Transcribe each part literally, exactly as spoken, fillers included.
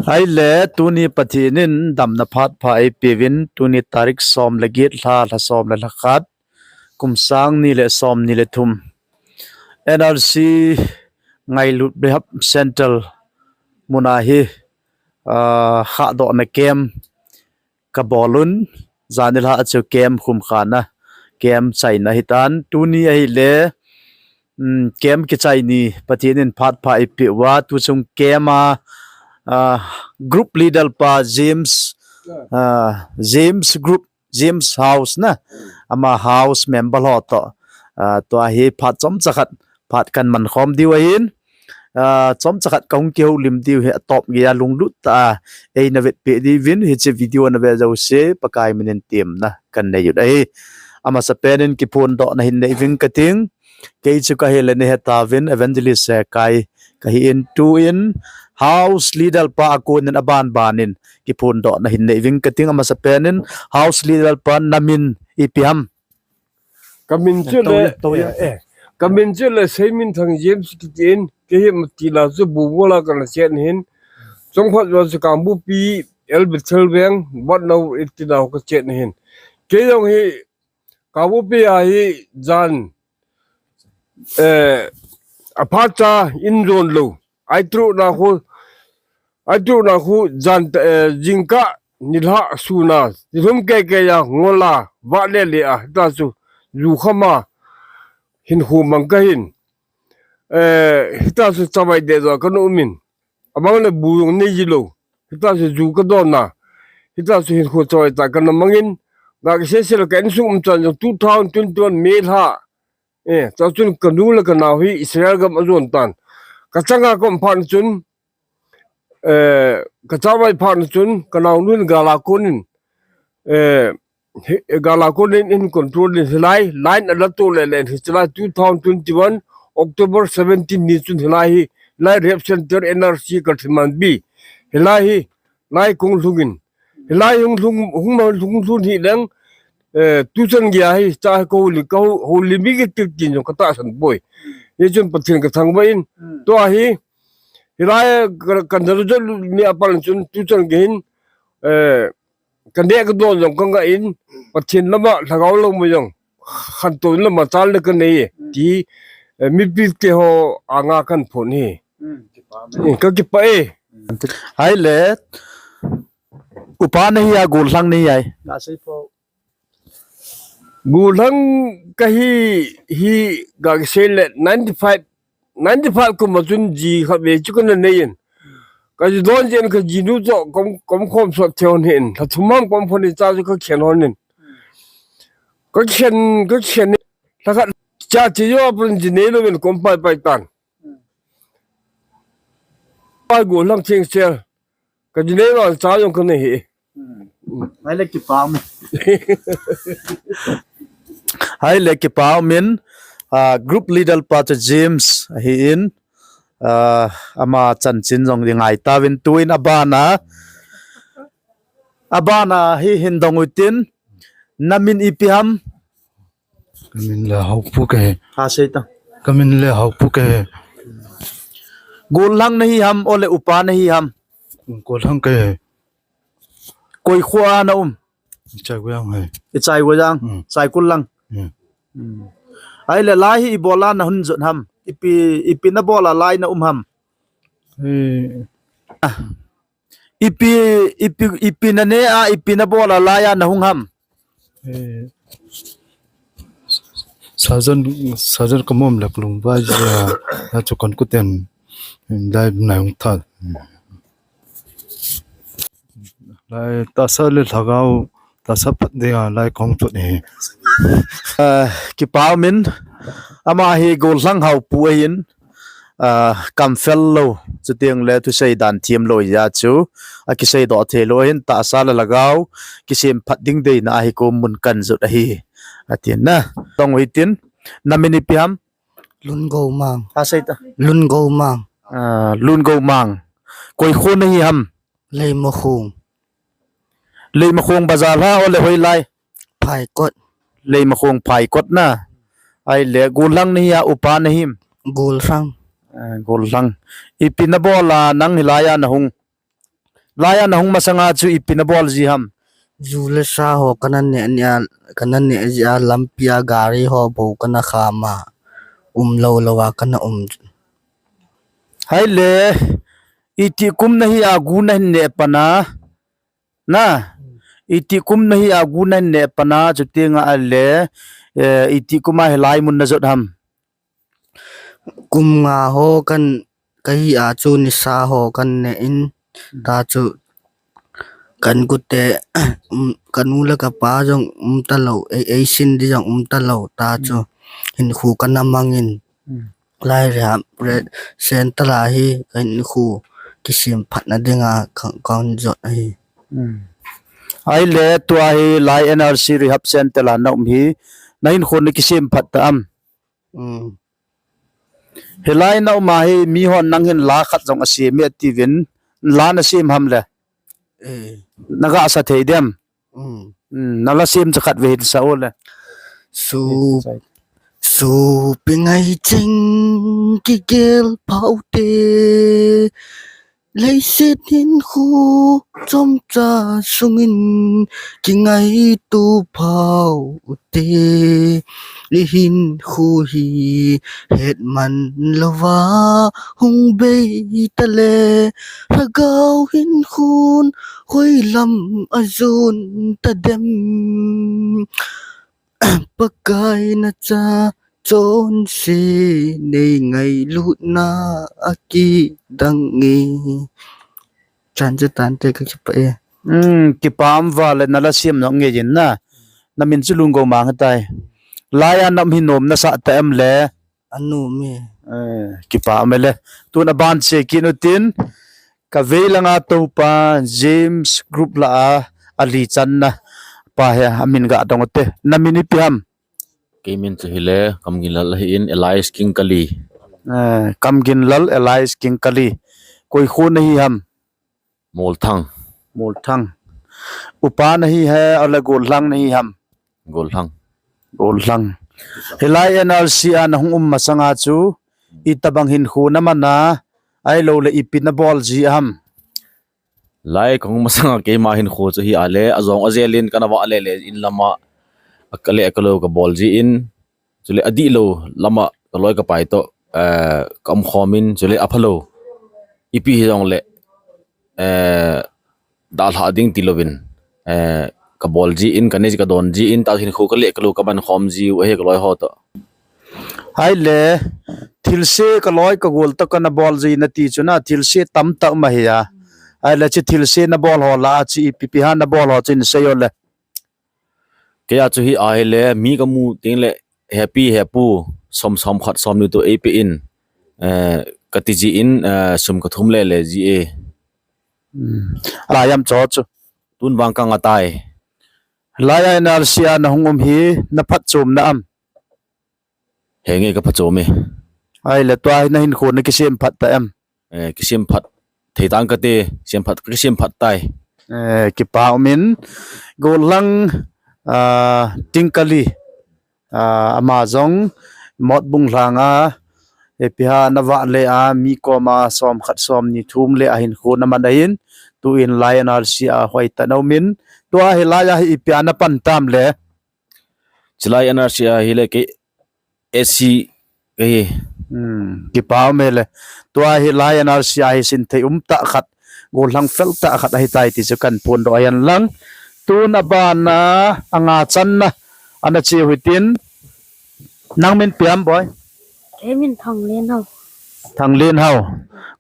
Ahile tuni Pathen in damna phat pha eipeuvin, tuni tarik som le get lha, lha som le lha khat, kum sang ni le som ni le thum. N R C Ngailut Rehab Centre muna hi, ah, khahdohna camp kabol un, jan nilhah chu camp khumkhana, camp chaina hitan, tuni ahile, um, camp kichai ni Pathen in phat pha eipeh uva, tuchung camp a, ah, group leader pa James, ah, James group, James House na, ama house member ho toh, ah, tua hi phat chomcha khat, phat kahin man khom diu ahin, ah, chomcha khat kahung kihoulim diu hi, atop geiya lunglut tah a eina vetpeh diuvin, hiche video nave jouse Pakai min in temna kahin nei u ahi. Amasapen in kiphondohna hin nei uving kating. Kei chu kahile nahe tauvin, Evangelist Sekai kahin, tuin house leader pa a konin aban banin kiphondohna hin nei uving kating. Amasapen in house leader pa, namin ipi ham? Kamin chu le, eh, kamin chu le Seiminthang James kitin, kei hi Matila chu Bumula kana chen ahin. Chomkhat jou chu Kangpokpi L Bethel Veng, Batnau itina ho kachen ahin. Kei jong hi Kangpokpi a hi jan, eh, aphat cha in jon lou. Aitruhna khu, aitruhna khu jan, eh, jingkah nilhah suna, nilhum keikei a ngol a, vahle le a, hita chu ju kham a hinkho mang kahin. Eh, hita chu chavai deh jo kana umin. Abang le bu jong nei ji lou. Hita chu ju kadon a. Hita chu hinkho chavai tah kana mangin. Ga kisei sei le ka insung umchan jong two thousand twenty-one May lha. Eh, chuchun kanu le kanao hi Israel gam ajon tan. Kachanga kaum phat chun, eh, kachavai phat chun, kanaonu hin gal a konin, eh, hi, gal a konin in control in hilai, line ala toh le le in hichelai two thousand twenty-one October seventeen ni chun hilai hi, lai rehab center N R C Kathmandu. Hilai hi, lai kong lhungin. Hilai hung lhung, hung ma hung lhung hi leng, eh, tuchan geiya hi, cha ko li, ko, ho li mi ki tik tin jong katahsan poi. Hichun Pathen kathangvah in. Hmm. Tua hi, hilai ka, ka dal jol ni apal chun tuchan gei hin, eh, kaneh kadon jong kangah in, Pathen lama lhagao lou mo jong, khantou lama chal le kanei, ti, eh, mipi te ho anga kahin phon hi. Hmm. Eh, kakipah e. Ahile, upa nahi a, gollhang nahi ai? Gollhang kahi, hi ga kisei le ninety-five, ninety-five kum a chun ji khatvei chu kana nei in. Kaji don jin kajinu chu kom, kom khom sot thei hon hin. Lha thum ham kom khon in cha chu kakhen hon in. Kakhen, kakhen in. Lha khat cha chi jo apun ji nei louvin kom pai pai tan. Pai gollhang cheng sel. Kaji nei lou cha jong kanei hi. Hmm. Ahile kipah um. Ahile kipah um in, ah, group leader pa chu James ahin, ah, ama chanchin jong i ngai tauvin tuin abana, abana hi hin dong utin, namin ipi ham? Kamin le Haopu kahi. Ha, sei ta. Kamin le Haopu kahi. Gollhang nahi ham, ole upa nahi ham? Gollhang kahi. Koi kho a naum? Ichai Gojang hai. Ichai Gojang. Hmm. Saikul lang. Hmm. Hmm. Ahile lai hi ibola nahung jot ham? Ipi, ipi nabola lai naum ham? Eh. Ah. Ipi, ipi, ipi nanei a, ipi nabola lai a nahung ham? Eh, sajan, sajan kamom lak lungvai jia, na chu kan kuten, lai nahung tha. Lai tahsa le lhagao, tahsa phat dinga lai kong put hi. Ah, kipah um in, ama hi gollhang Haopu ahin, ah, kamfel lou, chuteng le thusei dan thiem lou jeh a chu, akisei doh thei lou ahin, tahsa le lhagao kisem phat ding deina ahi, ko mun kan jot ahi, atin na. Tong hitin, namin ipi ham? Lungomang. Ha, sei ta. Lungomang. Ah, Lungomang. Koi kho nahi ham? Leimakhong. Leimakhong bazar ha, ole hoilai? Phaikot. Leimakhong Phaikot na. Ahile, gollhang nahi a, upa nahi ham? Gollhang. Ah, gollhang. Ipi nabola nang hilai a nahung? Laiya nahung masanga chu ipi nabol ji ham? Ju le sa ho kana neh nia, kana neh jia, lampi a gari ho bou kana khama, um lou lou a kana um. Haile, iti kum nahi a gu nahin neh pana? Na, iti kum nahi a gu nahin neh pana, chuti nga ale, eh, iti kum a hilai mun najot ham? Kum nga ho kan, kahi a chu nisa ho kan neh in, ta chu kan gute, um, kanu le kapa jong um talou, ei, ei sin di jong um talou, ta chu hinkhu kana mangin. Lai Rehab Center a hi ka hinkhu kisem phatna dinga ka, ka jot ahi. Ahile tua hi Lai N R C Rehab Center a na um hi, na hinkho na kisem phat ta am? Hilai na um a hi mihon nang hin la khat jong asem e atiuvin, la nasem ham le? Eh. Naga sa thei dem? Mm. Mm, nala sem cha khat ve hin sa o le. Su, su pi ngai ching kigel phau te. Leiset hinkho chomcha sungin kingaitu phau te. I hinkho hi hetman louva hung bei tale. Lhagao hinkhon hoilam ajon tadem. Pakai nacha chonse nei ngailutna akidang e. Chan chu tante, kakipah e. Hmm, kipah um vale, nala sem nong ngei in na. Namin chu Lunggou Mang ahitai. Laiya na um hi nom nasah ta em le? Anom e. Eh, kipah um e le. Tun aban che kit utin, ka vei langa toupa James Group lah a ali channa pa hi amin ga dong ute. Namin ipi ham? Kei min chu hile Kamginlal ahin, alias King Kali. Eh, Kamginlal alias King Kali. Koi kho nahi ham? Molthang. Molthang. Upa nahi ham, ale gollhang nahi ham? Gollhang. Gollhang. Hilai N R C a nahung um masanga chu, itobang hinkho naman a, ahilouleh ipi nabol ji ham? Lai kahung masanga keima hinkho chu hi ale, ajong ajel in kana vah lele in lama, akale akalou kabol ji in, chule adihlou lama kaloi kapai toh, eh, ka umkhom in, chule aphalou ipi hijongle, eh, dalha ding tilouvin, eh, kabol ji in, kanei kadon ji in, ta hinkho kale kalou kaman khom ji u ahi kaloi ho toh. Ahile, thilse kaloi kagol toh kana bol ji nati chu na, thilse tamtah um ahi a. Ahile, chu thilse nabol ho lah a, chu ipi ipi ham nabol ho chu hin seiyo le. Keija chu hi ahile, mi kamu tengle, hepi hepu, som som khat som ni toh eipe in, eh, kati ji in, eh, sum kathum lele ji e. Hmm. Laiya um cho chu. Tun vang kanga tai. Laiya N R C a nahung um hi, naphatchomna am? Henge, kaphatchom e. Ahile tua hi nahinkho nakisem phat ta em? Eh, kisem phat thei tang kate, sem phat, kisem phat tai. Eh, kipah um in, gollhang, ah, King Kali, ah, ama jong Motbung lhanga, ipi ham navah le a, mi koma som khat som ni thum le a hinkho naman ahin, tuin Lai N R C a hoitah a na um in, tua hilaiya hi ipi a napan tam le? Chulai N R C a hile kei S C kahi. Hmm, kipah um e le. Tua hilai N R C a hi sin thei um tah khat, gollhang fel tah khat ahitai ti chu kahin phondoh ahi lang. Tun abana, anga channa, ana che u hitin. Nang min ipi ham boi? Kei min Thanglenhao. Thanglenhao.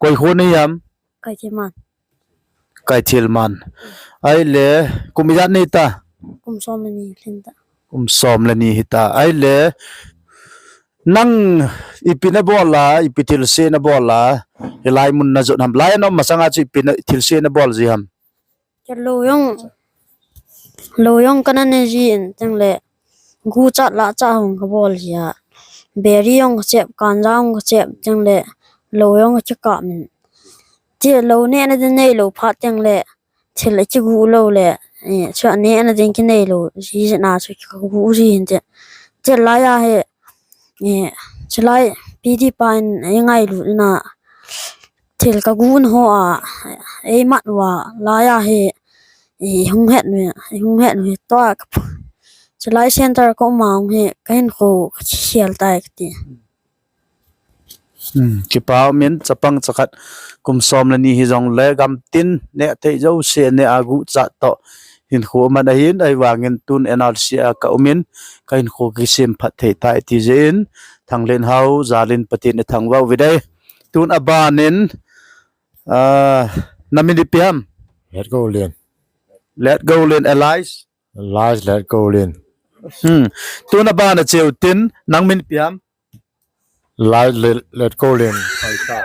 Koi kho nahi ham? Kaithelman. Kaithelman. Ahile, kum ijat nahi ta? Kum som le ni lhin ta. Kum som le ni hita. Ahile, nang ipi nabol a, ipi thilse nabol a, hilai mun najot ham? Lai a na um masanga chu ipi na, thilse nabol ji ham? Kei lou jong, lou jong kana ne ji in, tengle, guchat lachat hung kabol ji a. Beri jong kachep, ganja jong kachep, tengle, lou jong kachekap in. Ti lou nehna ding neilou phat tengle, thil a kigu lou le, eh, chu a nehna ding kinei lou, ji jeh a chu kagu ji in te. Te laiya hi, eh, chulai P D pa in, eh, ngailut na, thil ka gun ho a, ei mat uva, lai a hi, i hung het nu, i hung het nu hi to a ka pu-, chulai center ka um a hung hi, ka hinkho ka khel tai ka ti. Hmm, kipa umin chapang chakhat kum som le ni hi jong le gamtin neh thei jouse neh a guhchat toh hinkho man ahin, ahivangin tun N R C a ka umin ka hinkho kisem phat thei tai ti jeh in Thanglenhao jalin Pathen i thangvah uve. Tun aban in, ah, na min ipi ham? Letgolin. Letgolin alias? Alias Letgolin. Hmm. Tun aban a cheu tin, nang min ipi ham? Alias Let, Letgolin Saika.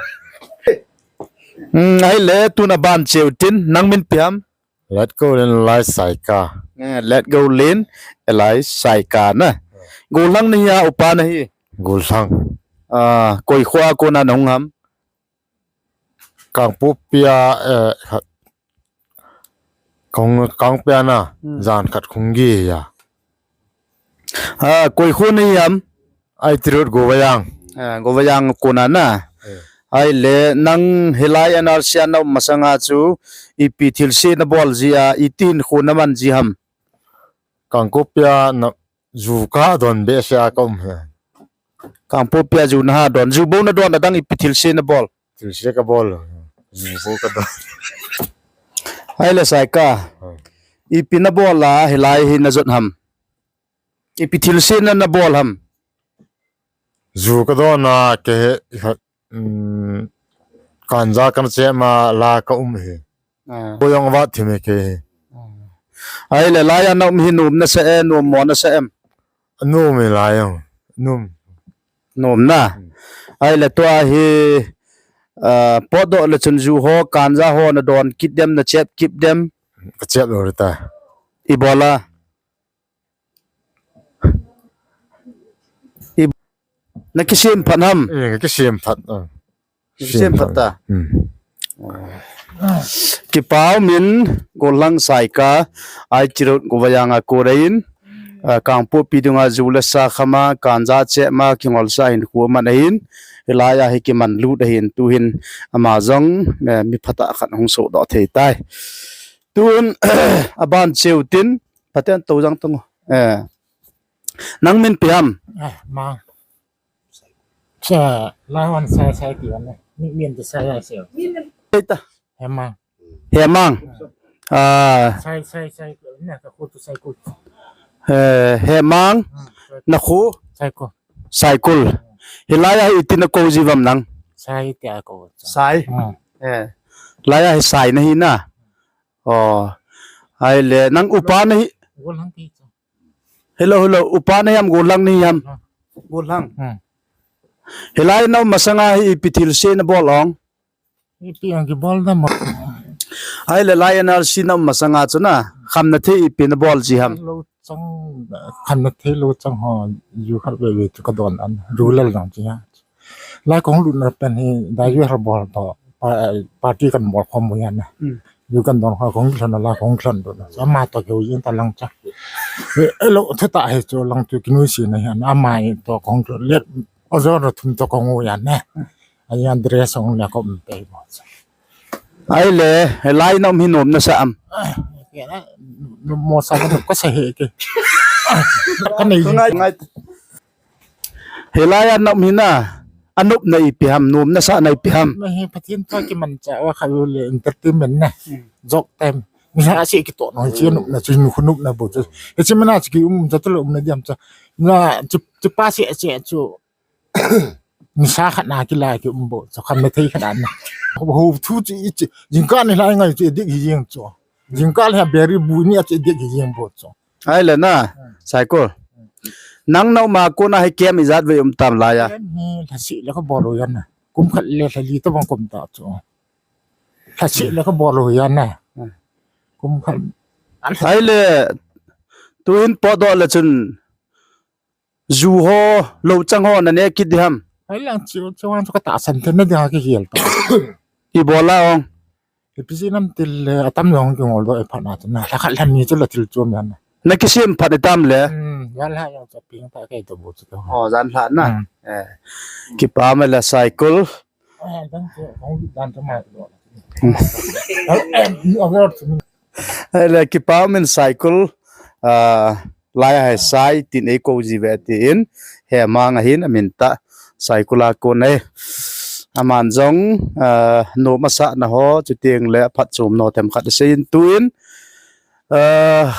Hmm, ahile tun aban cheu tin, nang min ipi ham? Letgolin alias Saika. Eh, Letgolin alias Saika na. Gollhang nahi a, upa nahi? Gollhang. Ah, koi kho a kona nahung ham? Kangpokpi a, eh, khat, kong, Kangpokpi a na, hmm, jan khat kong gi ya. Ah, koi kho nahi ham? I T Road Govayang. Ah, Govayang kona na. Eh. Ahile, nang hilai N R C a na um masanga chu, ipi thilse na bol ji a, iti hinkho na man ji ham? Kangpokpi a na, ju ka don behseh a ka um hi. Kangpokpi a ju na ha don. Ju bou na don, adang ipi thilse na bol? Thilse ka bol. Ju bou ka don. Ahile Saika. Hmm. Ipi na bol a, hilai hi na jot ham? Ipi thilse na, na bol ham? Ju ka don a, kei hi, um, ganja kana chep ma la ka um hi. Ah. Ko jong vat thim e kei hi. Ah. Ahile lai a na um hi nom na sa e, nom mo na sa em? Nom e lai jong. Nom. Nom na. Hmm. Ahile tua hi, ah, potdoh le chun ju ho, ganja ho na don kit dem, na chep kit dem? Ka chep lou ta. Ibola? I, na kisem phat ham? Eh, ka kisem phat, ah. Kisem phat ta? Hmm. Kipa umin, Gollhang Saika, I T Road Govayang a kon ahin, ah, Kangpokpi dunga ju le sa kham a, ganja chep ma, kingol sa hinkho man ahin, hilai a hi kiman lut ahin, tuhin ama jong, eh, mi phatah khat hung sohdoh thei tai. Tun, aban cheu tin, Pathen tou jang tung. Eh. Nang min ipi ham? Eh, Mang. Sa, lai wan Sai, Sai ti wan ne. Min, min ti Sai, Sai, Sai. Eita. Hemang. Hemang. Ah. Sai, Sai, Sai. Na ka khu tu Saikul. Eh, Hemang. Hmm, Sai. Na khu? Saikul. Saikul. Hilai a hi iti na kou ji uvam nang? Sai ti a kou. Sai. Hmm. Eh. Lai a hi Sai nahi na. Oh. Ahile, nang upa nahi. Gollhang ti chu. Hello, hello. Upa nahi ham, gollhang nahi ham? Gollhang. Hmm. Hilai na um masanga hi ipi thilse na bol ong? Ipi ong kibol na mo. Ahile lai N R C na um masanga chu na, khamna thei ipi na bol ji ham? Lou chang, khamna thei lou chang ho, ju khat veve chu ka don an, rural lang chi ha. Lai kong lut na pen hi, dai ju har bol to, pa, party kan bol khom mo yan na. Hmm. Ju kan don kha kong lhon la kong lhon do na. Ama to keu jing ta lang cha. E, e lo thu ta he chu lang chu kinui si na hian. Ama i to kong chu let. O zo ro thum to kong u yan ne. A yan dress ong le ko um pe mo. Ahile, he lai na um hi nom na sa am? Ah, ke na, mo sa ko sa he ke. Ka nei. Ngai, ngai. Hilai a na um hi na, a nopna ipi ham, nom na sa na ipi ham? Na hi Pathen thu kimancha uva kha u le entertainment na. Hmm. Jok time. Ni ha si kitoh no, chi nopna, chi nu khu nopna bo chu. Hichi mana chi ki um cha tu le um na diam cha. Na chi, chi pa si chi chu. Ni sa khat na ki lai ki um bo chu. Khamna thei khat na. Ho thu chi i chi. Jingkah ni lai ngai chi dik hi jing chu. Jingkah le beri bu ni a chi dik hi jing bo chu. Ahile na, hmm, Saikul. Nang na um a kona hi camp ijat vei um tam lai a? Camp hi lhaseh le ka bol u yan na. Kum khat le lhali tabang kum ta chu. Lhaseh le ka bol u yan na. Hmm. Kum khat. Ahile, tuhin potdoh le chun ju ho, lou chang ho na ne kit di ham? Ahile ang chu, chu ang chu ka tahsan thei na di ha ki hial ta. Ibola ong? Ipi jeh ham itile, eh, atam jong kingol doh e phat na chu na, lha khat lha ni chu la thil chom yan na. Na kisem phat itam le? Hmm, jan lha jong chu ping ta kei to bu chu to. Oh, jan lha na. Hmm. Eh. Kipa me la Saikul. Ahile kipa min Saikul, ah, lai a hi sai tin eikou jiuve tin, Hemang ahin amin tah, Saikul a kon ahi. Aman jong, ah, nom asahna ho, chuteng le phatchomna ho themkhat asei in tuin, ah,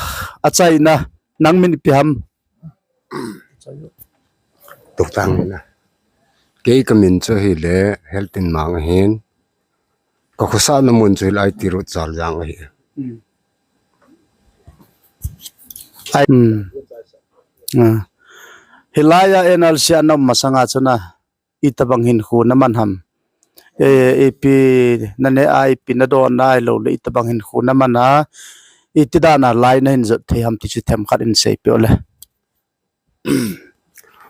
achaina, nang min ipi ham? Tuktang ina. Kei kamin chu ahile Heltinmang ahin. Kakhosahna mun chu ahile Aiti Road Chaljang ahi. Hmm. Ai, hmm. Ah. Hilai a N R C a na um masanga chun a, itobang hinkho naman ham? Eh, ipi naneh a, ipi nadon a, ahilou le itobang hinkho naman a, iti dan a lai nahin jot thei ham ti chu themkhat in seipeh le.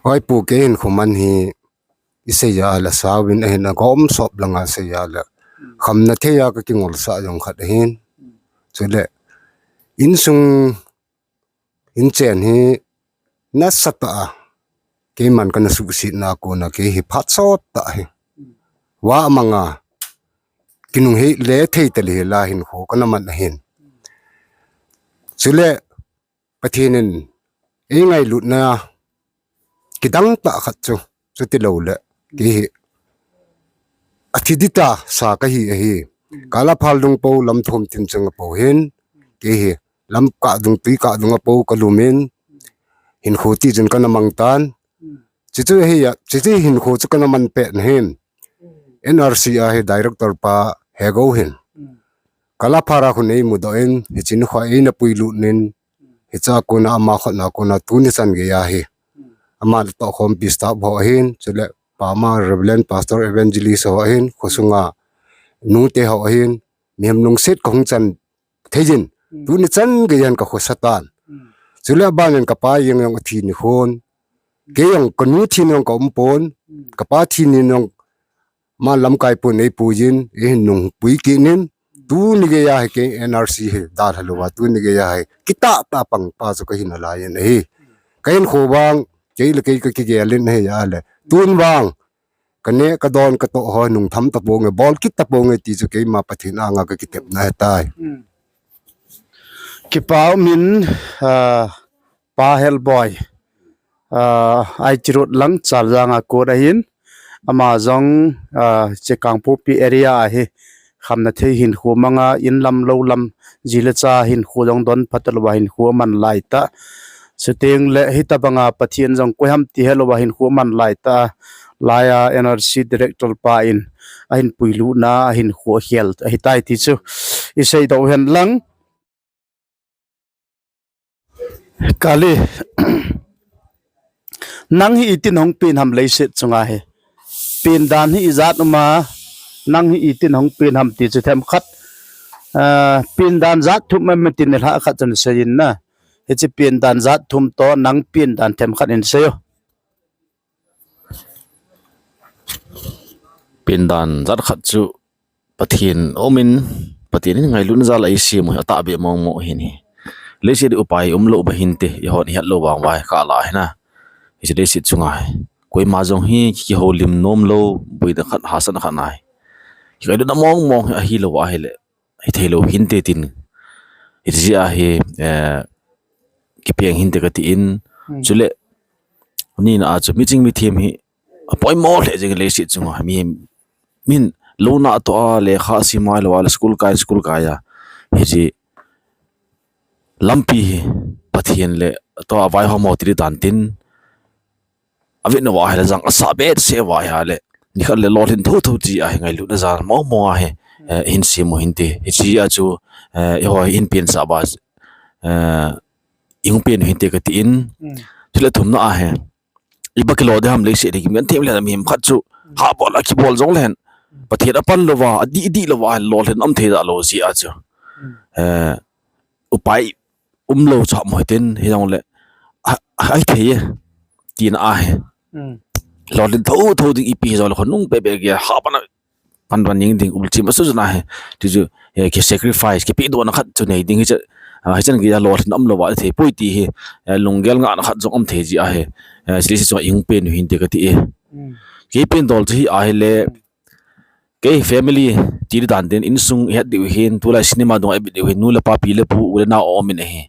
Oi pu, kei hinkho man hi isei a le sauvin ahin, agom sop langa sei a le khamna thei a kakingolsah jong khat ahin. Chule insung inchen hi nasatah a keiman kana suhsetna a kona kei hi phat sot tah hi. Vah manga kinunghei le thei tah le hila hinkho kana man ahin. Chule Pathen in eingailutna kidang tah khat chu, chuti lou le, kei hi athi dita sa kahi ahi. Kala phal dung po, lam thum tin chang a po hin, kei hi lam kah dung, tui kah dung a po kalum in, hinkho tijin kana mang tan. Chuchu ahi a, chuchu hinkho chu kana man pet na hin, N R C a hi director pa Hegou hin, Kala phara khun eimudoh in, hiche nikho eina puilut in, hiche a kona ama khotna kona tuni chan geiya hi, ama le toh khompi staff ho ahin, chule pama Reverend Pastor Evangelist ho ahin, khosunga nute ho ahin, mihem lungset kahung chan thei jin, tuni chan geiya hin kakhosa tan. Chule aban in kapa jeng jong athi nikhon, kei jong kanu thi ni jong kaum pon, kapa thi ni jong ma lamkai pon eipuijin, eihin nungpui kit in, tuni geiya hi kei N R C hi dalha louva, tuni geiya hi kitah tah pang pa chu kahi nalai in ahi. Kahinkho vang, kei le kei kakigel in ahi a le, tun vang kaneh kadon katoh ho nungtham taponge, bol kit taponge ti chu keima Pathen anga kakitepna ahitai. Kipa umin, ah, Pa Helboi, ah, Aiti Road lang Chaljang a kon ahin, ama jong, ah, hiche Kangpokpi area a hi khamna thei hinkho manga in lam lou lam, ji le cha hinkho jong don phatalouva hinkho aman laitah. Chuteng le hitobanga Pathen jong koi ham ti helouva hinkho aman laitah. Laiya N R C director pa in ahin puilutna, ahinkho akhel ahitai ti chu iseidoh hen lang. Kali, nang hi itin hung pen ham leiset chunga hi? Pen dan hi ijat um a, nang hi itin hung pen ham ti chu themkhat, ah, pen dan jat thum em tin nilhah khat chun seiyin na. Hiche pen dan jat thum toh nang pen dan themkhat in seiyo. Pen dan jat khat chu Pathen umin, Pathen in ngailutna jal a eisem u hi atahbeh mong mong ahin hi. Leiset hi upai umlou ba hinte, eihon ihet lou vang uva hi kha la hi na. Hiche leiset chunga hi koima jong hi kihoulim nom lou, boina khat, hahsatna khat ahi. Ngailutna mong mong hi ahilou ahile hithei lou hinte tin, hitia hi, eh, kipeng hinte katin. Chule nina a chu miching mithem hi apoimo lheh jeng leiset chunga hi, mi, min lou natoh a, lekha sim ngai lou a le school kai, school kai a, hiche lampi hi Pathen le toh a vaihom ho ti di tan tin, avet nauva ahile jang asah behseh uva ahile, nikhat le lolhin thotho ti ahi, ngailutna jal mong mong ahi, eh, hin sem u hinte. Hiche a chu, eh, eiho hin pensah uva, eh, ihung pen u hinte katin. Chule thumna ahi, iba kilo ding ham leiset hi, kimin them le mihem khat chu habol a kibol jong lehen, Pathen apan louva, adih dih louva ahile lolhin um thei da lou jeh a chu, eh, upai umlou chu ham hoi tin, hijongle a, a, ahithei e tina ahi. Lolhin thotho ding ipi hijongle khonung pehpeh geiya hapan a pan pan ning ding ulchim asu juna hi. Tichu, eh, ki sacrifice, kipehdohna khat chu nei ding hiche, ah, hichan geiya lolhin umlouva thei poi ti hi, eh, lunggel ngahna khat jong um thei jeh ahi. Eh, hiche leiset chunga ihung pen u hinte kati e. Kei pen dol chu hi ahile, Kei family ti dan tin insung het diu hin, tulai cinema dunga ibit diu hin, nu le pa, pi le pu, u le nao aum in ahi.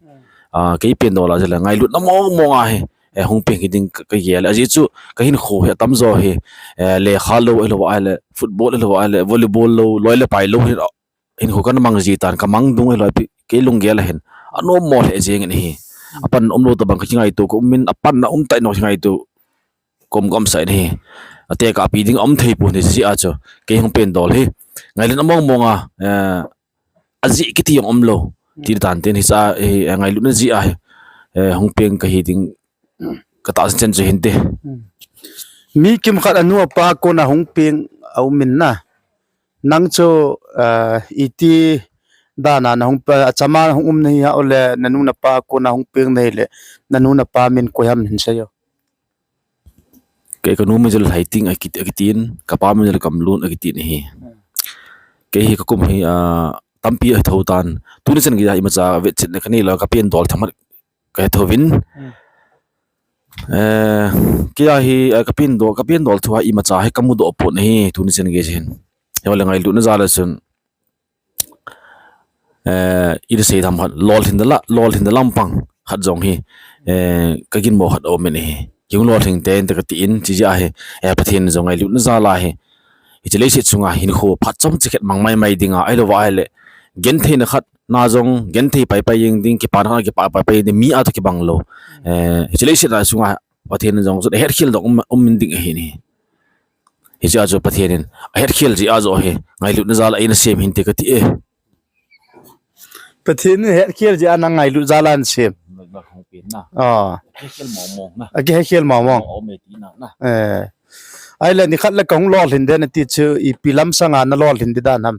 Ah, kei pen dol a jeh le ngailutna mong mong ahi. Eh, hung peng hi ding ka, ka gel. Ajeh chu ka hinkho hi atam jo hi, eh, lekha lou, ahilou ahile football, ahilou ahile volleyball lou, loi le pai lou hin, hinkho kana mang ji tan, ka mang dung ahilou pi, kei lunggel a hin anom mo le jeng in ahi. Apan umlou tabang ka kingaito ka um in, apan na um tai no kingaito kom kom sai ni. Ate ka pi ding um thei pon ni si a chu. Kei hung pen dol hi ngailutna mong mong a, eh, ajeh kiti jong umlou. Ti dan tin hi sa, eh, ngailutna jeh a hi, eh, hung peng ka hi ding ka tahsan chen chu hinte. Mi kimkhat anu apa kona hung peng aum in na. Nang chu, eh, iti dan a na hung pe, achama hung um nahi a, ole nanu napa kona hung peng nahi le, nanu napa min koi ham hin seiyo. Kei kanu min jel Haiting akiti, akitin, kapa min jel Kamlun akitin ahi. Kei hi ka kum hi, ah, tampi ahi tho tan. Tuni chan gei a imacha vetchetna kanei lou, ka pen dol themkhat kahe thouvin. Eh, kei a hi, eh, ka pen dol, ka pen dol thu a imacha hi kamu doh pon ahi, tuni chan gei hin. Hijeh le ngailutna jal a chun, eh, iti sei tham khat, lolhin da la, lolhin da lampang khat jong hi, eh, ka ginmo khat aum in ahi. Hung lolhing te inte katin, chujeh a hi, eh, Pathen jong ngailutna jal a hi, hiche leiset chunga hinkho phat chomcha khat mang mai mai dinga, ahilou va ahile gentheina khat na jong genthei pai pai jeng ding, kipana khat kipa pai pai ding, mi a toh kibang lou. Eh, hiche leiset a chunga Pathen jong chun ahetkhel dong um, um in ding ahi ni. Hiche a chu Pathen in ahetkhel jeh a joh hi ngailutna jal a eina sem hinte kati e. Pathen in ahetkhel jeh a nang ngailut jal a eina sem. Akihetkhel mong mong. Eh. Ahile nikhat le kahung lolhin ding nati chu ipi lam sanga na lolhin ding dan ham?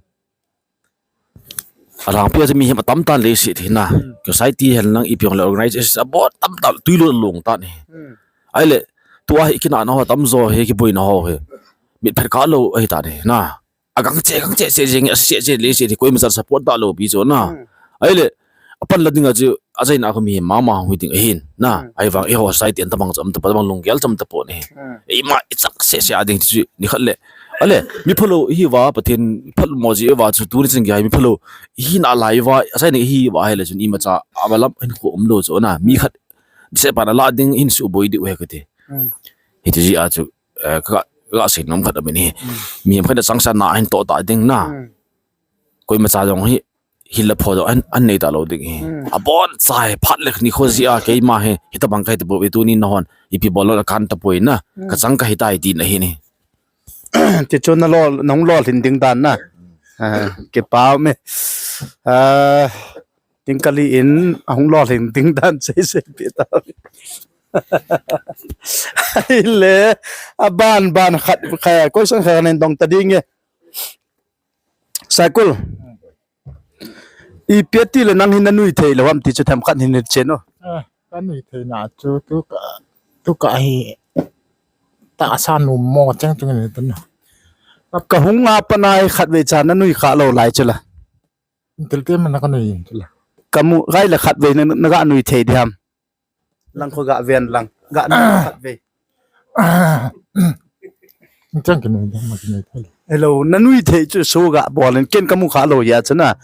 Alangpi a chu mihem atam tan leiset hi na. Ka society hel nang ipi jong le organization abon tam tan, tui lo long tan hi. Ahile tua hi kinahna ho atam jo hi, kiboina ho hi mit phet kah lou ahi tan hi na. Agang che, gang che, che jeng, ase che, leiset hi koima chan support da lou pi chu na. Ahile apan la dinga chu achaina a khu mihem mama hung hi ding ahin na. Ahivang eiho society an tabang chom ta, tabang lunggel chom tapon ahi. Eima ichang sese a ding chu nikhat le, ale mi phalou ihiuva, Pathen phalmo jeh uva chu tuni chan gei a mi phalou ihi nalai uva, achaina ihiuva ahile chun imacha abalam hinkho umlou chu na. Mi khat disepa na la ding hin suboi diu ahi kati. Hiti jeh a chu, eh, ka, ka sei nom khat aum in ahi. Mihem khat na changsa na hin toh ta ding na. Koimacha jong hi, hil le pho jong an, an nei talou ding hi. Abon chai phat le nikho jeh a keima hi, hitabang kahi tapoi, tuni nahon ipi bol lou le kan tapoi na. Kachang kahi tai tina ahi ni. Tichu nalol, nahung lolhin ding dan na. Ah, kipa ume. Ah, Tingkali in ahung lolhin ding dan sei sei pi ta. Ahile, aban ban khat, khat, question khat nin dong ta ding e. Saikul. Ipi ati le nang hin nanui thei lou ham ti chu themkhat hin chen o. Eh, kanui thei na chu tu ka, tu ka hi tahsa nom mo cheng tu ni tu na. Kahung a pat na hi khatvei cha nanui kha lou lai chu la. Tel te man kanui chu la. Kamu, gai le khatvei na, naga nui thei ding ham? Lang kho ga ven lang. Ga nui khatvei. Chang kinui ding, ma kinui thei. Hello, nanui thei chu so ga bol in ken kamu kha lou ya chu na.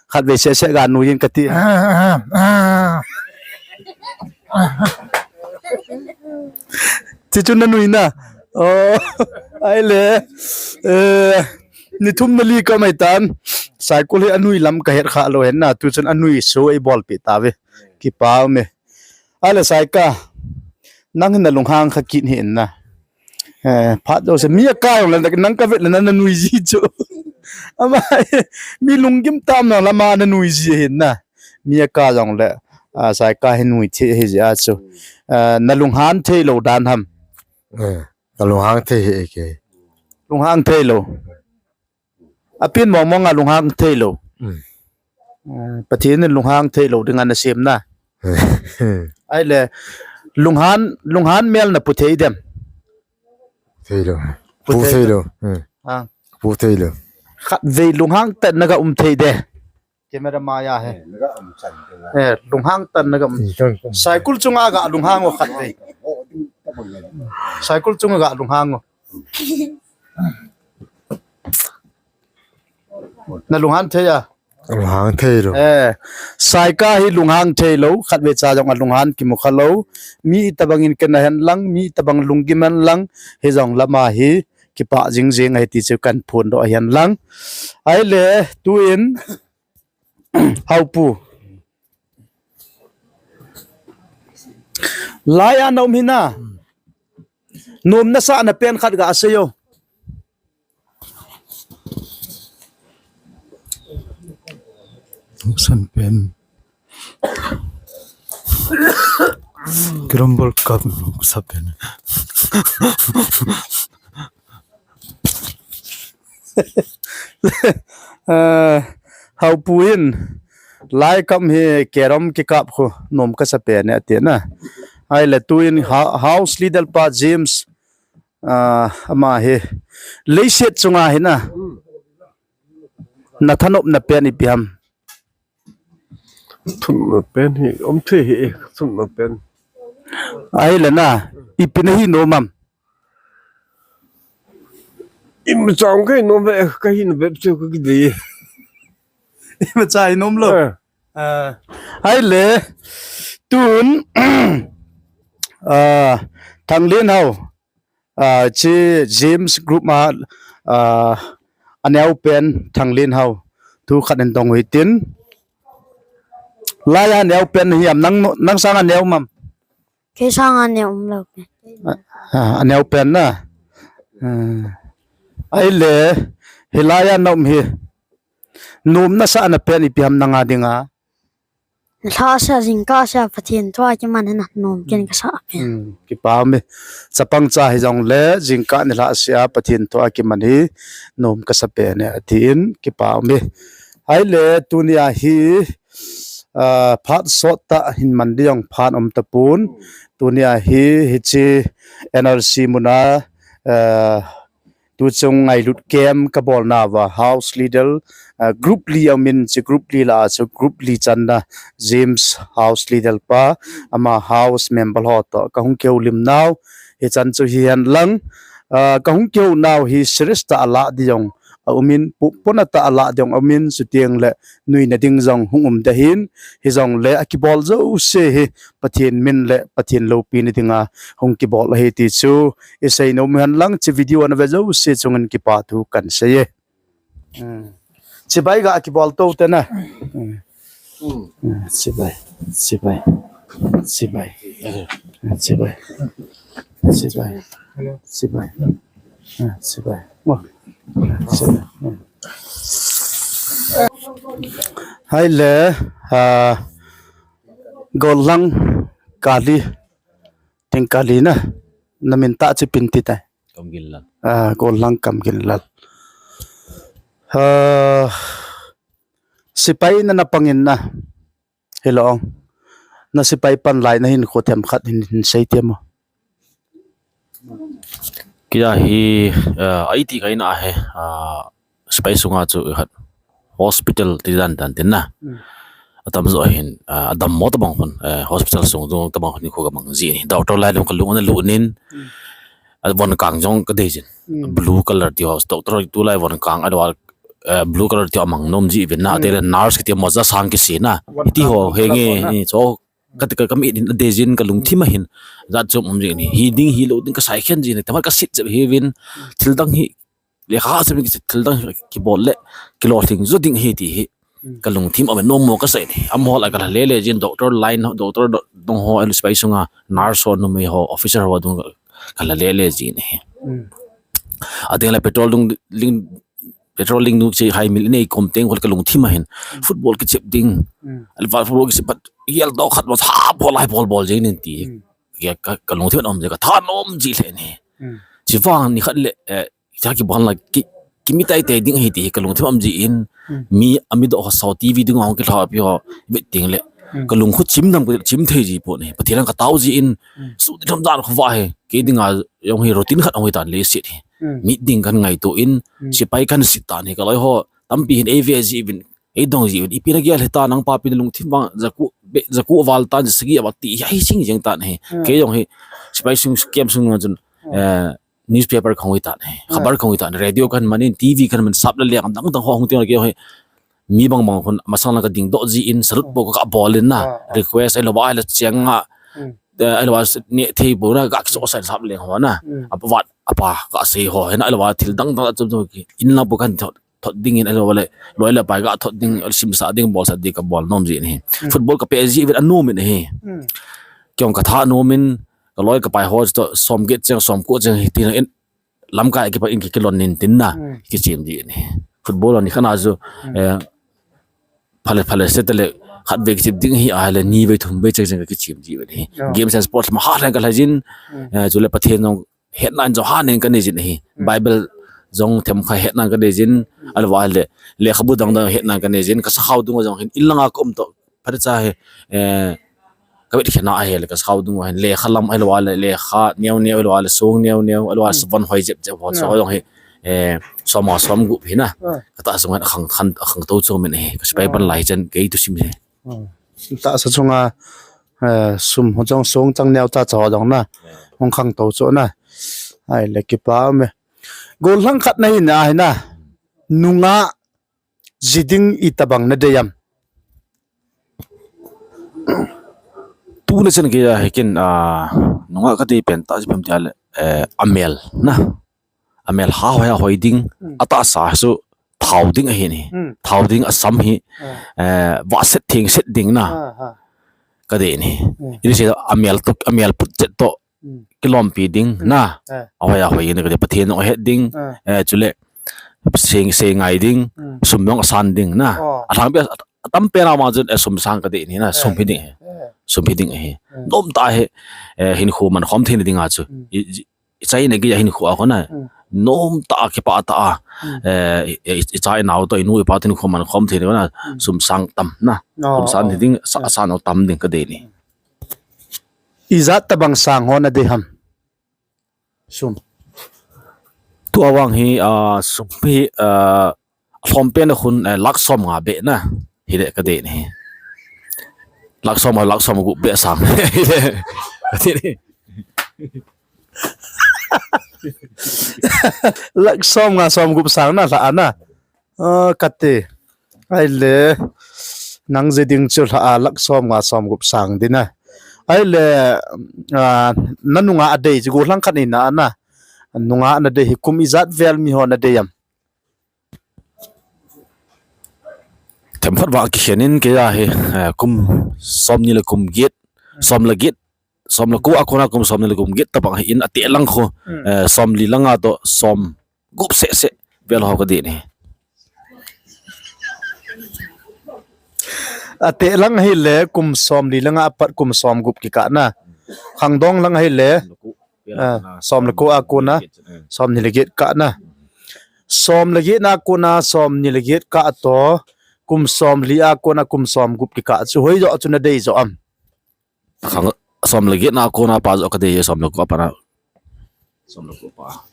Khatvei sese ga nui in kati. Tichu nanui na. Oh, ahile. Eh, ni thum na li ka mai tan. Saikul hi anui lam kahet kha lou hen na. Tuchun anui so eibolpi tave. Kipa ume. Ahile Saika, nang hin nalunghang kha kit hih in na. Eh, phat jouse mi akah jong le nang kavet le na nanui ji chu. Ama, mi lunggim tam na lama nanui ji ahi na. Mi akah jong le, ah, Saika hi nui thei ahi jeh a chu. Ah, nalunghan thei lou dan ham? Eh, kalunghang thei hih e kei. Lunghang thei lou. Apen mong mong a lunghang thei lou. Eh, Pathen in lunghang thei lou ding a nasem na. Ahile, lunghan, lunghan mel napu thei dem? Thei lou. Pu thei lou. Eh. Ha. Pu thei lou. Khatvei lunghang tah naga um thei de. Camera maya he. Eh, lunghang tah naga um. Saikul chunga ga lunghang o khatvei. Saikul chunga ga lunghang o. Na lunghang thei a? Lunghang thei lou. Eh, Saika hi lunghang thei lou, khatvei cha jong alunghan kimu kha lou. Mi itobang in kena hen lang, mi itobang lunggim hen lang, hijong lama hi kipah jing jing ahi ti chu kahin phondoh ahi hen lang. Ahile, tuin, Haopu. Lai a na um hi na. Nom nasa na pen khat ga sei o. San pen. Kirombol kap sa pen. Eh, Haopu in lai kam hi kerom kikap khu nom kasa pen e ati na. Ahile tuin ha-, house leader pa James, ah, ama hi leiset chunga hi na. Na thanopna pen ipi ham? Thanopna pen hi, um thei hi, thanopna pen. Ahile na, ipi na hi nom am? Imacha ka hi nom ve, ka hi na ve chu ka kidei. Imacha hi nom lou. Eh. Ah, ahile, tun, ah, Thanglen hao, ah, chi James group ma, ah, aneo pen Thanglen hao. Thu khat in dong u hitin. Lai a aneo pen hi am nang, nang sang aneo mam? Kei sang aneo um lou pen. Ah, aneo pen na. Ah. Ahile, hilai a na um hi. Nom nasa na pen ipi ham nanga dinga. Lhahsa jingkah sa Pathen thua kiman hi na nom ken kasa pen. Hmm, kipa um e. Chapang cha hijongle jingkah ni lhahsa Pathen thua kiman hi nom kasa pen e atin kipa um e. Ahile tunia hi, ah, phat sot tah hin man ding jong phat um tapon. Tunia hi hichi N R C muna, ah, tuchung ngailut kem ka bolna uva house leader, ah, group li a um in, chi group li lah a chu group li channa James house leader pa, ama house member ho toh ka hung kihoulim nau, hichan chu hihen lang, ah, ka hung kihou nau hi serious tah a lah ding jong a um in, pu-, pona tah a lah ding jong a um in, chuteng le nuina ding jong hung um ding ahin, hijongle akibol jouse hi Pathen min le Pathen loupina dinga hung kibol ahi ti chu isei nom hen lang, chi video ana ve jouse chungin kipa thu kan sei e. Hmm. Chibai ga kibol tou te na. Hmm. Hmm. Hmm, chibai, chibai, chibai. Hmm, chibai. Chibai. Chibai. Hmm, chibai. Mo. Chibai. Hmm. Ahile, ah, Golhang Kali, Ting Kali na, na min tah chu ipi ti tai? Kamginlal. Ah, Golhang Kamginlal. Ah, sepai na na pang in na. Hilou ong. Na sepai pan lai na hinkho themkhat hin, hin sei temo. Kei a hi, ah, a iti kaina a hi, ah, sepai sunga chu khat hospital ti dan dan tin na. Hmm. Atam jo hin, ah, adammo tabang hun, eh, hospital sung jong tabang hun kho ka mang ji ni. Doctor lai dong ka lung ana lut in. Hmm. A von kang jong ka dei jin. Hmm. Blue color ti ho, doctor tulai von kang a dwal, eh, blue color ti ho amang nom ji vin na. Hmm. Te le nurse kiti moja sang kisi na. Von kang ho blue color henge, na. Ni cho ka, ka, ka mit in a dei jin ka lungthim a hin. Jat chom um ji ni. Hi ding hi lou ding ka sai khen ji ni. Tamat ka sit jep hi vin. Hmm. Thil dang hi lekha sem ki thil dang kibol le kilolhing jo ding ahi ti hi. Hmm. Ka lungthim a um nom mo ka sei ni. Amaho la ka la le le jin doctor line ho, doctor do-, dong ho, el sepai sunga nurse ho, numei ho, officer ho dung ka la le le jin hi. Hmm. Ading la petrol dung ling, petrol ling dung chi hai mil nei kom teng hol ka lungthim a hin. Hmm. Football kichep ding. Hmm. Al va football kichep pat yel do khat mo ha bol lai bol bol jin ti hi. Hmm. Ka, ka, ka lungthim a um je ka thanom ji le ni. Hmm. Chi vang ni khat le, eh, cha kibol la ki, kimi tai tai ding ahi ti hi ka lungthim a um ji in, hmm, mi, ami do ho sao T V dung a hung kilha pi ho, bit ting le. Hmm. Ka lungkhu chim dam ka chim thei ji po ni. Pathen ka tao ji in, hmm, su ti tham jan kho va he. Kei dinga jong hi routine khat hung hi tan le sit hi. Hmm. Mit ding kan ngaito in, hmm, sepai kan sit tan hi ka loi ho. Tampi hin ei ve ji vin, ei dong ji vin. Ipi na gel hita nang pa pi lungthim vang jaku, be, jaku val tan sagi ava ti hi sing jeng tan hi. Hmm. Kei jong hi, sepai sung, camp sung jong chun, hmm, eh, newspaper kahung hi tan, khabar kahung hi tan, radio kahin man in, TV kahin man, sap le leng dang dang ho hung teng le kei hi mi bang bang khun masang lang kading doh jin, salute bol kabol in na, request ahilou va ahilou cheng a, ahilou va neh thei bou na, ga kiso sa sap leng ho na, apa vat apa kasei ho hi na, ahilou va thil dang dang chom chom ki in lang bou kahin thot ding in, ahilou va le loi le pai ga thot ding, simsa ding, bolsa ding kabol nom jin ahi. Football kape ji uvin anom in ahi. Kei jong katha nom in, kaloi kapai ho toh som get cheng, som ko cheng hi tin in, lamkai kipat in ki, kilon in tin na, kichem jin ahi. Football ni khat na chu, eh, phale phale se tale, khat vei kichep ding hi ahile, ni vei thum vei cheng cheng kichem jin ahi. Games and sports ma ha leng kalhai jin, eh, chule Pathen jong hetna jong ha leng kanei jin ahi. Bible jong themkhat hetna kanei jin, ahilou va le lekhabu dang dang hetna kanei jin, kasakhao dung jong hin in langa ka um toh phatecha hi, eh, kavet khena ahile kasakhao dung hin lekha lam ahilou va le lekha neo neo, ahilou va le song neo neo, ahilou va le savon hoi jep jep ho, so jong hi, eh, som nga som gup hi na. Katahsa chunga akhang, khang, akhangtou chu min ahi. Ka sipai pan lai chan kei tu sim hi. Tahsa chunga, eh, sum ho jong song chang neo cha cha ho jong na. Hung khangtou chu na. Ahile kipa me. Gollhang khat nahi na, hi na. Nungah ji ding itobang nadei am? Tuna chan kei a hi kin, ah, nungah kadei pen tah chu ipi ham ti le, eh, amel na. Amel ha hoi a hoi ding, atahsa chu thao ding ahi ni. Thao ding, asam hi, eh, vahset thengset ding na. Kadei ni. Ini se amel toh, amel put chet toh, kilompi ding na. Ahoi ahoi ni kadei, Pathen jong ahet ding. Eh, chule sei, sei ngai ding, sum jong asan ding na. Alhangpi a, atampen a ma chun, eh, sum sang kadei ni na, sum hi ding ahi. Sum hi ding ahi. Nomtah hi, eh, hinkho mankhom theina dinga chu. I, i, ichaina gei a hinkho a kona. Nomtah a kipah tah a, eh, i, i, icha inao toh, inu ipa toh hinkho mankhom theina kona. Sum sang tam na. Sum sang hi ding, sa, sa nau tam ding kadei ni. Ijat tobang sang ho nadei ham? Sum. Tua vang hi, ah, sum hi, ah, alhompen a khun, eh, lakh som nga beh na. Hile kadei ni. Lakh som nga, lakh som gup beh sang. Hile. Kadei ni. Lakh som nga som gup sang na lha a na. Ah, kati. Ahile, nang ji ding chu lha a lakh som nga som gup sang ding na. Ahile, ah, nanungah adei chu gollhang khat ni na na. Nungah nadei hi kum ijat vel mi ho nadei am? Themkhat vang kikhen in kei a hi, eh, kum somni le kum get, som le get, som le ko a kona kum somni le kum get tobang hi in, ateh lang khu, eh, somli langa toh som gup seh seh vel ho kadei ni. Ateh lang hile kum somli langa apat kum som gup kikah na. Khangdong lang hile, ah, som le ko a kona, somni le get kah na. Som le get na kona, somni le get kah toh, kum somli a kona, kum som gup kikah chu hoi joh chu nadei joh am? Khang, som le get na kona pa joh kadei, som le ko a pat na. Som le ko pa.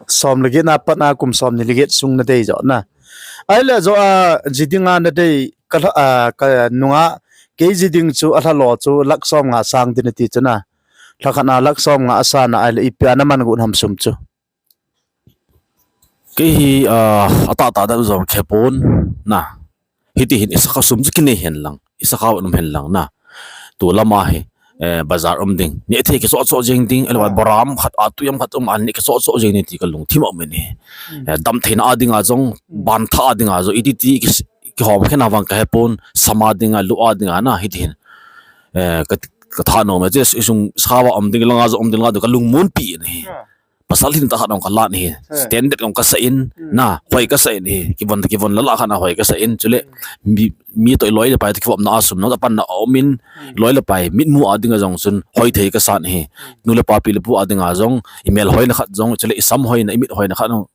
Som le get na pat na kum somni le get sung nadei joh na. Ahile joh a, ji ding a nadei ka lha, ah, ka nungah, kei ji ding chu alha lou chu lakh som nga sang ding nati chu na. Lha khat na lakh som nga asan a ahile ipi a naman got ham sum chu? Kei hi, ah, atahtah deu jong khe pon na. Hiti hin isakha sum chu kinei hen lang, isakha um hen lang na. Tu lama hi, eh, bazar um ding, neh thei kichoh choh jeng ding, ahilou va boram khat, atui am khat um a neh kichoh choh jeng ding ti kalungthim a um in ahi. Eh, damtheina a dinga jong, ban thah a dinga jong, iti ti ki, kihom khen a vang kahe pon, sam a dinga, lu a dinga na, hiti hin. Eh, ka, katha nom e, che isung sakha a um ding langa jong um ding langa jong kalungmonpi in ahi. Pasal hin tahsa jong kalan ahi. Standard jong kasa in, na, hoi kasa in ahi. Kivon, kivon lala khat na hoi kasa in, chule mi, mi toh iloi le pai toh kivopna a sum nang apanna a um in, loi le pai mitmu a dinga jong chun hoi thei kasan ahi. Nu le pa, pi le pu a dinga jong imel hoina khat jong, chule isam hoina, imit hoina khat jong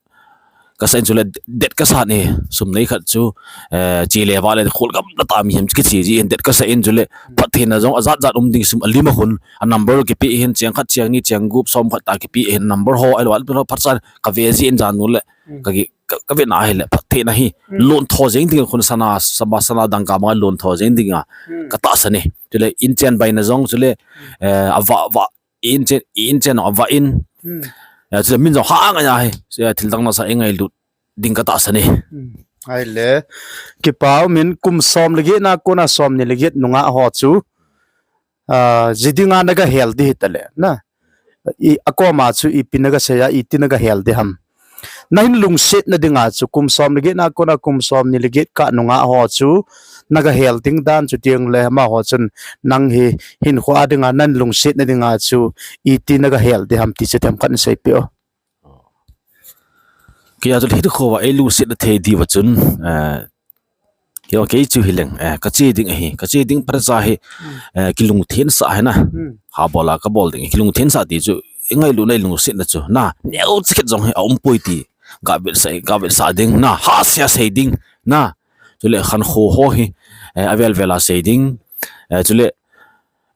kasa in, chule det kasan ahi. Sum nei khat chu, eh, che le vale khol gam na ta mihem kiche ji in det kasa in, chule phattheina jong ajat jat um ding, sum alim a khun, a number kipe hin, cheng khat, cheng ni, cheng gup, som khat ta kipe hin, number ho, ahilou va, phatsan kave ji in jan nu le, ka ki, ka, kave na hile, phattheina hi, lon tho jeng ding khun sana, sama sana dangka ma lon tho jeng ding a, katahsa ni. Chule inchen baina jong, chule, eh, ava, va, inchen, inchen ava in, Hmm. Ya, chule min jong ha ngai ahi. Ya, thil dang nasa i ngailut ding ka tahsan e. Hmm. Ahile, kipa umin kum som le get na kona som ni le get nungah ho chu, ah, ji dinga na ga hel di hitale, na. I, akoma chu ipi na ga sei a, iti na ga hel di ham. Na hin lungsetna dinga chu, kum som le get na kona kum som ni le get kah nungah ho chu, na ga hel ding dan chu tiang le amaho chun nang hi hinkho a dinga, na hin lungsetna dinga chu, iti na ga hel di ham ti chu themkhat in seipeh o. Kei a chu hinkho a ei lungsetna thei diu a chun, eh, kei, kei chu hileng, eh, ka che ding ahi, ka che ding phat cha hi, Hmm. eh, kilungthensah hi na. Hmm. Ha bol a ka bol ding, kilungthensah ti chu, i ngailutna i lungsetna chu, na, neocha khat jong hi a um poi ti, ga vetsah, ga vetsah ding, na, ha sei sei ding, na, chule khankho ho hi, eh, avel vel a sei ding, eh, chule,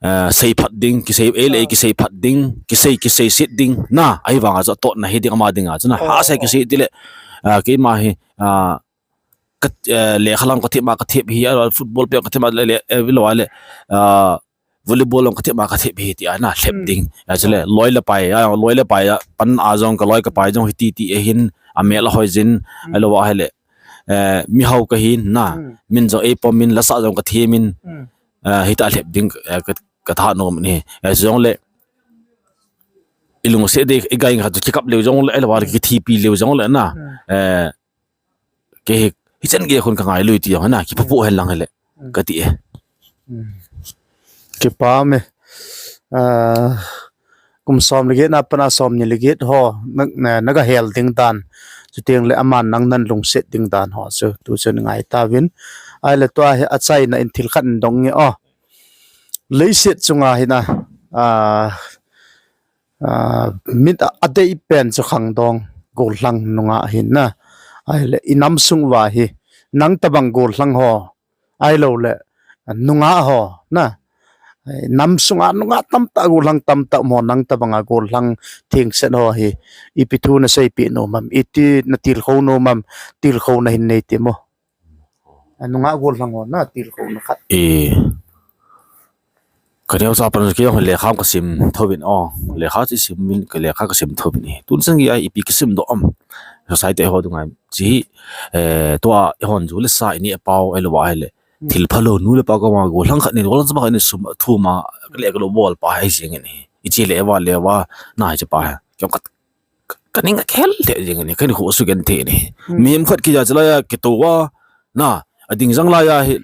eh, sei phat ding, kisei, ei le ei kisei phat ding, kisei, kisei set ding, na, ahivanga chu atotna hi ding ama dinga chu, na, Oh, ha sei oh. kisei ti le, ah, keima hi, ah, ka, eh, lekha lam ka them a ka them hi, ah, football pe ka them a le, le, eh, lo a le, ah, volleyball lam ka them a ka them hi ti a na, lhep Hmm. ding. Ah, chule, Oh. loi le pai, ah, loi le pai a, pan a jong ka loi ka pai jong hi ti ti a hin, a mel a hoi jin, Hmm. a lo a hi le, eh, mi hau ka hin na, Hmm. min jong ei pom min, lasa jong ka them in, Hmm. eh, hita lhep ding, eh, ka, ka tha nom ni. Eh, jong le, i lungset di, i gai nga chu kikap leu jong le, eh, lo a le kithipi leu jong le na, Hmm. eh, Kei hi, hichan gei khun ka ngailut ti jong, na, kipapu hen lang hile, Hmm. ka ti e. Hmm. Kipa me. Ah, kum som le get na pana som ni le get ho, na, na, na ga hel ding dan. Chuteng le aman nang na hin lungset ding dan ho chu, tu chun ngai tauvin. Ahile tua hi achaina in thil khat in dong nge o. Leiset chunga hi na, ah, Ah, mit a, adei pen chu khangdong, gollhang nungah ahin na. Ahile, i nam sung uva hi, nang tabang gollhang ho, ahilou le, nungah ho, na. Ai, nam sunga nungah tamtah, gollhang tamtah um ho, nang tabanga gollhang thengset ho hi, ipi thu na seipeh nom am, iti na tilkhou nom am, tilkhouna hin nei temo. A nungah gollhang ho na tilkhouna khat. E. Ka neocha pan kei jong lekha ka sim thouvin o. Lekha chu sim in, ka lekha ka sim thouvin e. Tun chang gei a ipi ka sim doh am. Society ho dunga chi, eh, tua eihon ju le sa i neh pau, ahilou va ahile. Hmm. Thil phalou nu le pa koma gollhang khat nin, gollhang chapa khat nin sum thum a, ka le ka lo bol pa hi jing in e. I che le va le va, na hi che pa hi. Kei jong ka ka ning a khel thei jing ni, ka hinkho sugenthei ni. Hmm. Mihem khat kija chalai a kito a, na, ading jang lai a hi,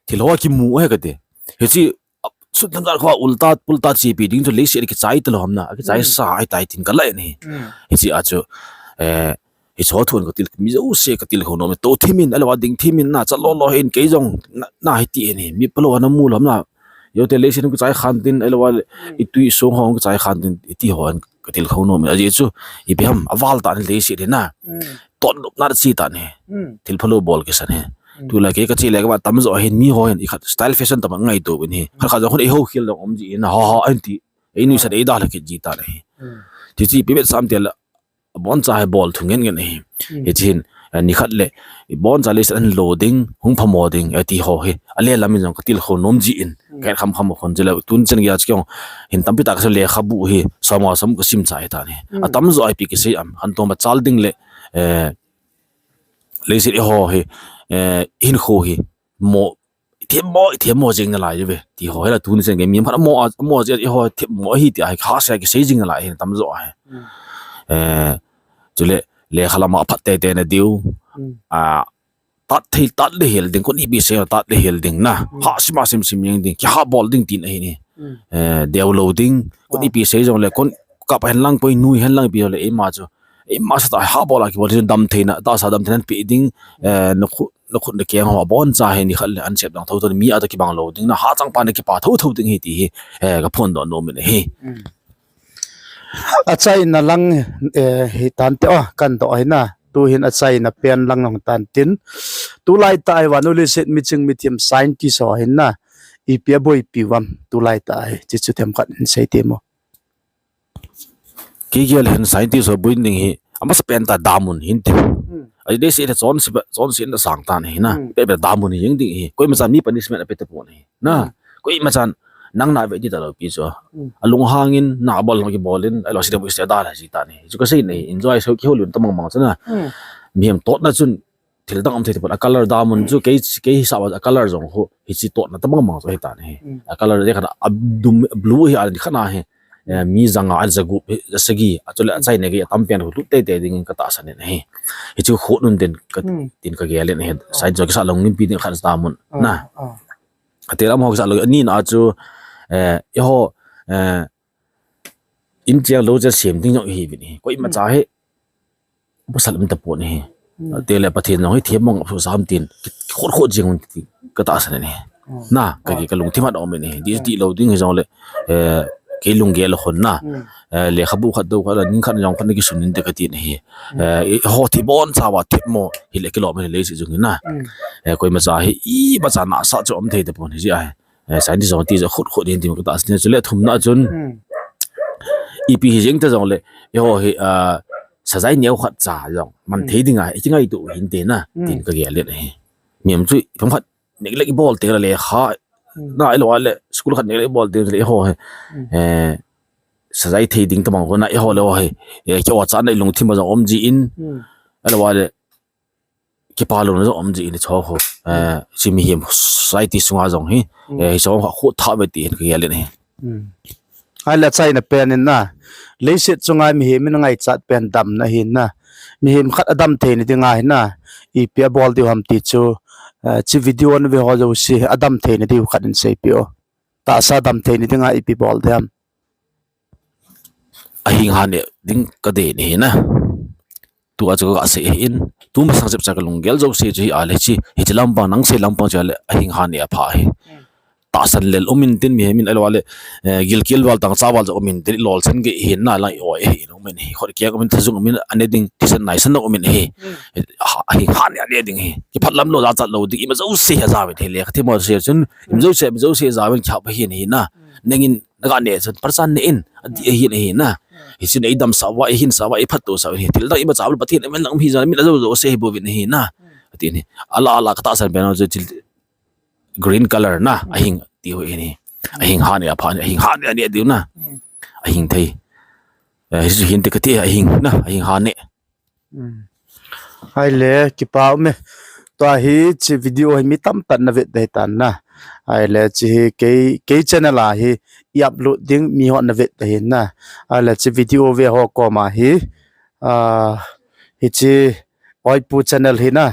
thil ho kimu ahi kati. Hichi, a, sut thang khat kho ulta, pulta chepi ding chu leiset kichai talou ham na, kichai Hmm. sa ahitai tin ka lai ni. Hmm. Hichi a chu, eh, hicho thun ka til, mi jouse ka tilkhou nom, to thimin, ahilou a ding thimin na, cha lo lo hin kei jong, na, na hiti ni, mi palou ana mu lou ham na, Jote leiset hung kichai khan tin, ahilou le, Hmm. i tui song ho hung kichai khan tin, iti ho an ka tilkhou nom. Ajeh chu, ipi ham, aval tah in leiset hi na. Hmm. Totnopna chi tah in. Hmm. Thil phalou bol kisan hi. Hmm. Tulai kei ka che le ka va tamjo hin mi ho hin, i khat style fashion tah a ngaito uvin hi. Khat khat jong khun ei ho khel dong um ji in, ha ha, an ti. Ei nuisat ei dalha kit ji tah in hi. Hmm. Ti chi pi bet sam te la, Aboncha hi bol thu ngen ngen ahi. Hmm. Hichi hin, eh, nikhat le, aboncha leiset a hin lo ding, hung phamo ding, eh, ti ho hi. Ale lam in jong ka tilkhou nom ji in, Hmm. ka kham kham khon ji le, tun chen gei a chu kei jong, hin tampi tah ka sim lekhabu hi, som nga som ka sim chai ta ni. Hmm. Atamjo ipi kisei am, khantou machal ding le, eh, leiset eiho hi, eh, hinkho hi, mo, i themmo, i themmo jing nalai ve. Ti ho, hela tuni chen gei mi khat mo, mo jing eiho themmo hi ti a, ha sei kisei jing nalai hin tamjo ahi. Hmm. Eh, chule, lekha lama phat tei tei na diu. Hmm. A, tat thei, tat le hel ding, kon ipi sei tat le hel ding na. Hmm. Ha sima sim sim jing ding, kiha bol ding tin ahi ni. Hmm. Eh, deu lo ding, kon Oh. ipi sei jong le, kon kap hen lang, koi nui hen lang pi le, eima chu. Eima sa tah ha bol a kibol chu dam theina, tahsa dam theina pe ding, Hmm. eh, na khu, na khut na keng ho aboncha hi nikhat le an sep dang tho tho mi a toh kibang lou ding, na hachang pa na kipa tho tho ding hi ti hi, eh, ka phondoh nom in ahi. Hmm. Achaina lang, eh, hi tante o, kan doh hi na. Tu hin achaina pen lang hung tan tin. Tulai tah a hi vannoi leiset miching mithem scientist ho hin na. Ipi a boipi uvam tulai tah a hi. Hichu themkhat in sei temo. Kei gel hin scientist ho boina ding hi, amasa pen tah damun hin ti. Hmm. Ajeh chu leiset hi chonse, chonse in asang tan ahi na. Hmm. Pe pe damun hi jing ding hi. Koima chan mi punishment ape tapon ahi. Na. Hmm. Koima chan, nang na ve di ta lou pi chu. Hmm. Alunghang in na bol lou kibol in, alo si de bu iste da la ji ta ni. Chu ka sei ni, enjoy so kihoulim ta mang mang chu na. Hmm. Mihem totna chun thil dang um thei tapon, a color dam un chu kei, kei hisap a color jong khu, hichi totna ta mang mang chu hi ta ni. Hmm. A color de khat a dum blue hi a ni khat na hi. Eh, mi janga, a jagup hi, a sagi, a chule a chaina gei, a tam pen khu lut tei tei ding in ka tahsan in ahi. Hichu khu nun den ka, hmm, tin ka gel in ahi. Oh. Side jong kisa lou ngim pi ding khat dam un. Oh, na. Oh. A te lam ho kisa lou, ani na chu, eh, eiho, eh, in chiang lou che sem ding jong hi vin hi. Koima, hmm, cha hi, pasal um tapon hi. Hmm. Te le Pathen jong hi them mong ap su sam tin, khot khot jing un ti ka tahsan ni. Hmm. Na, ka ki, oh, ka lungthim a um ni. Di, hmm, ti lou ding hi jong le, eh, kei lunggel lou hon na. Hmm. Eh, lekhabu khat dou khat la, ning khat jong khat na kisun in te ka ti ni hi. Hmm. Eh, eiho thibon chauva themmo hi le kilom hi le si jong na. Hmm. Eh, koima cha hi, imacha nasa chu um thei tapon hi ji ahi. Eh, scientist jong ti ja khut khut hin tin ka tahsan, chule thumna chun, hmm, ipi hi jeng ta jong le, eiho hi, ah, sajai neo khat cha jong man, hmm, thei ding a, i kingaito hin te na, hmm, tin ka gel in ahi. Mihem chu ipi ham khat neglect i bol te le lekha, hmm, na, alo le school khat neglect i bol te le eiho hi, hmm, eh, sajai thei ding ta mang ko na, eiho le eiho hi, eh, ki o cha na i lungthim a jong um ji in, hmm, alo le kipa louna jong um ji in cho ho. Eh, hmm, chi mihem society sunga jong hi, hmm, eh, hi jong khu tha ve ti hin ka gel in ahi. Hmm. Ahile achaina pen in na, leiset chunga mihem in angaichat pen damna hi na. Mihem khat adam theina dinga hi na, ipi abol diu ham ti chu, eh, chi video na ve ho jouse, adam theina diu khat in seipeh o. Tahsa adam theina dinga ipi bol ding ham. Ahing hanneh ding ka dei ni hi na. Tua chu ka sei ahin, tu masang chep cha ka lunggel jouse chu hi a le chi, hichi lampang nang sei lampang chu a le ahing hanneh apha hi. Hmm. Tahsan lel um in tin mihem in alo le, eh, gilkel val tangcha val jong um in tin, lolchen gei hin na lang i oi ahin um in hi. Khut keng um in, thajung um in, ane ding thisan naisan um in hi. Hmm. Ha, ahing hanneh ane ding hi. Kiphat lam lou, jachat lou ding, ima jouse hi ajao in hi le, ka themmo se chun, ima jouse, ima jouse jao in kihap ahin hi na. Hmm. Nangin naga neh chun, parchan neh in, ati ahin ahi na. Hmm. Hichun eidamsah uva, eihinsah uva, eiphattohsah u ahi. Thil dang imacha bou Pathen in amen lang um hi jong, min ajou jouse ahi bouvin ahi na. Hmm. Ati ahi. Ala, ala ka tahsan pen chu thil green color na, hmm, ahing ti u ahi. Ahing hanneh apha, ahing hanneh ane diu na. Hmm. Ahing thei. Eh, hichu hin te ka ti ahing na, ahing hanneh. Hmm. Ahile, kipa um e. Tua hi chi video hi mi tamtah in na vet ding ahitan na. Ahile, chi hi kei, kei channel a hi i upload ding mi hon na vet ding ahi na. Ahile, chi video ve ho koma hi, ah, hichi Oipu channel hi na,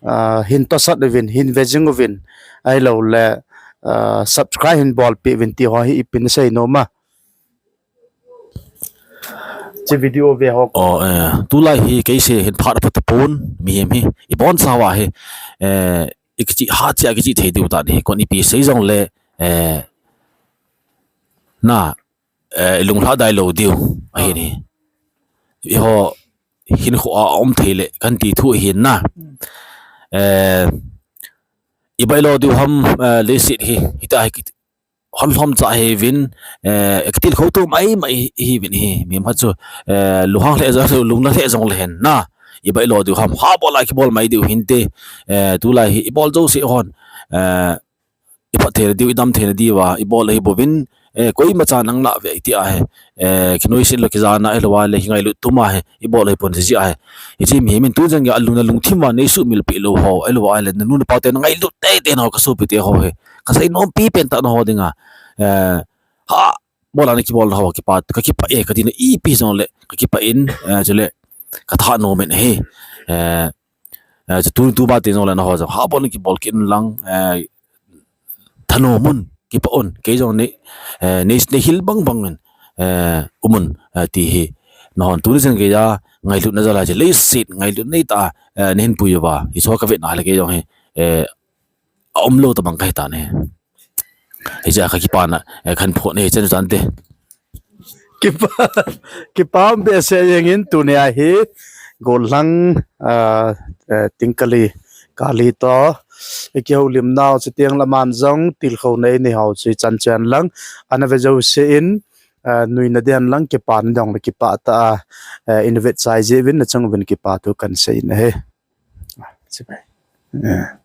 ah, hin tosot uvin, hin ve jing uvin. Ahilou le, ah, subscribe hin bolpeh uvin ti ho hi ipi na sei nom a. Chi video ve ho. Oh, eh, tulai hi kei se hin phat apha tapon, mihem hi. Ibon chauva hi, eh, ikichi, ha chia kichi thei diu ta ni. Kon ipi sei jong le, eh, na, eh, ilung lhadai lou diu ahi ni. Eiho hinkho a um thei le kan ti thu ahi na. Hmm. Eh, ibai lou diu ham, eh, leiset hi, hita hi kit, hon lhom cha hi vin, eh, kitilkhou tou mai mai hi vin hi, mi ma chu, eh, lunghang lheh jong, lungna lheh jong le hen na. Ibai lou diu ham, ha bol a kibol mai diu hinte, eh, tulai hi, ibol jouse hon, eh, iphat theina diu, idam theina diu a, ibol ahi bouvin, eh, koima cha nang na ve ti ahi, eh, kinoise lou kijana, ahilou le, kingailut tum ahi, ibol ahi pon ji ahi. Hichi mihem in tu jong a lungna lungthim a nei sumil peh lou ho, ahilou le, nanu napa te na ngailut tei tei na ho ka sopi te ho hi. Ka sei nom pipen tah na ho dinga, eh, ha, bol a na kibol na ho kipa, ka kipah e, ka ti na ipi jong le, ka kipah in, eh, chule, ka thanom in ahi, eh, eh, chu tu, tu ba te jong le na ho jong, ha bol na kibol kit un lang, eh, thanom un, kipah un, kei jong nei, eh, nei, nei hil bang bang in, eh, um un, eh, ti hi, na hon tuni jong kei a, ngailutna jal a chu leiset, ngailut nei ta, eh, nei hin pui uva, hichu ka vet na le kei jong hi, eh, a um lou tabang ka hi ta ni. Hiche a ka kipana, eh, kan phone hi chen chan te. Kipa, kipa um behseh jeng in tuni a hi, gollhang, ah, eh, Tingkali, Kali toh, i kihoulim nau chuteng le aman jong tilkhouna i nei hou chu i chan chen lang, ana ve jouse in, ah, nuina den lang kipana dong le kipah tah a, eh, i na vet chai jeh uvin na chung uvin kipa thu kan sei in ahi. Chibai. Eh.